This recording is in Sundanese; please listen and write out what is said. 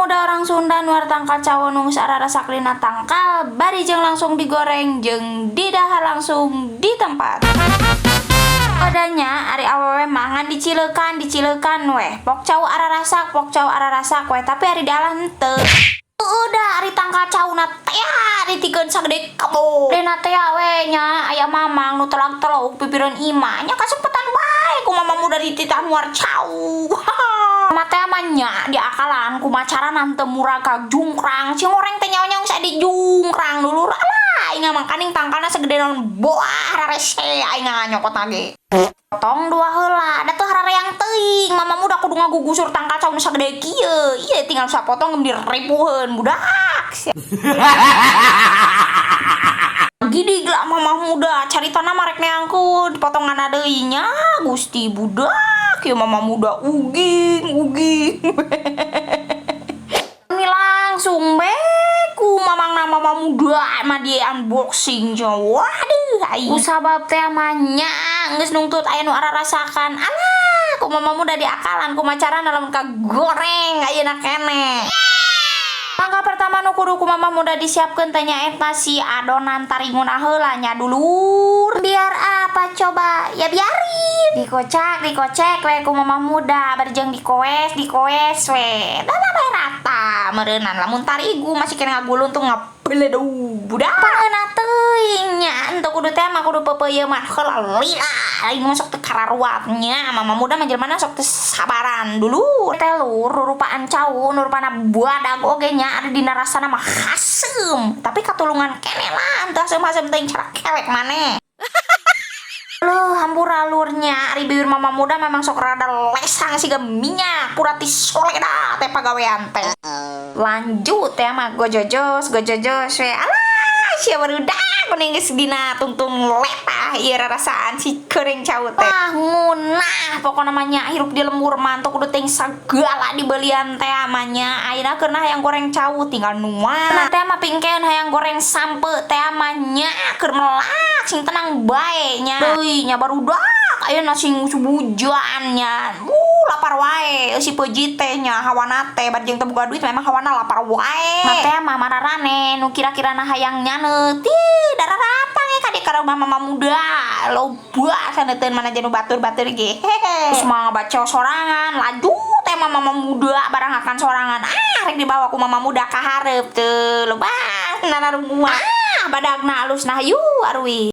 Muda orang Sunda nuar tangkal cau nu geus ararasak dina tangkal, bari jeung langsung digoreng jeung didahar langsung di tempat. Odanya ari awewe mah ngan dicileukan dicileukan weh, pok cau ararasak, pok cau ararasak weh, tapi ari dialah henteu. Udah ari tangkal cauna teh ditikeun sagede kebo. Dena teh we nya aya mamang nu telag-telog pipireun imah nya, kasempetan bae ku mama muda dititah muar cau. Mama teh mah nya diakalan kumaha carana teu murag ka jungkrang. Si ngoreng teh nyawa geus di jungkrang dulur. Alah, aing mangkaning tangkalna segede naon boah, rarese aing nyokot ge. Potong dua heula, da teu harareang teuing. Mama muda kudu ngagugusur tangkal cau nu sagede kieu. Ieu tinggal sapotong diripuheun budak. Gidig lah mama muda, caritana mah rek neangkeun potongan deui nya. Gusti, budak ya, mama muda uging uging. Ini langsung be ku mamangna mama muda mah di unboxing. Waduh, ai sabab teh mah nya geus nungtut aya nu ararasakan. Alah, ku mama muda diakalan kumaha carana lamun kagoreng ayeuna keneh. Langkah pertama nu kudu ku mama muda disiapkeun teh nyaeta si adonan tariguna heula nya, dulur. Biar apa coba? Ya biarin. Dikocak, dikocek we ku mama muda, bari jeung dikoes, dikoes we. Da bae rata meureunan, lamun tarigu masih kena ngaguluntung ngabeledug budak. Pangeunah teuing nya, henteu kudu teh mah kudu peupeuyeuh mah heula lila. Aing mah sok teu kararuat nya, mama muda mah jelema sok teu sabaran, dulur. Teh lur, rurupaan cau nu rupana badag oge nya, ada dina rasana mah haseum, tapi katulungan keneh lah, henteu haseum-haseum teuing cara kelek maneh. Loh, hampura lurnya, ari bibir mama muda memang sok rada lesang siga minyak purati soleda teh pagawean teh. Lanjut ya mah gojojos gojojos we. Alah, sia barudak kuning geus dina tungtung letah ieu rarasaan si goreng cau teh. Ah, ngunah pokona mah nya, hirup di lembur mah teu kudu teuing sagala dibelian teh mah nya. Ayeuna keuna hayang goreng cau tinggal nuang. Nah, teh mah pingkeun hayang goreng sampe teh mah nya, keur melak sing tenang bae nya. Deui nya barudak ayeuna sing hujan nya. Lapar wae si peji teh nya, hawana teh bari jeung teu boga duit, memang hawana lapar wae. Nah, teh mah mararane nu kira-kirana hayang nyaneut ti dararatang ka dieu ka rumah mama muda, loba saneuteuan mana nu batur-batur ge. Hehe. Terus mah ngabaca sorangan, laju teh mah mama muda barang akan sorangan. Ah, rek dibawa ku mama muda ka hareup teu loba nanarungguan. Ah, badagna alus nah, yu arwi.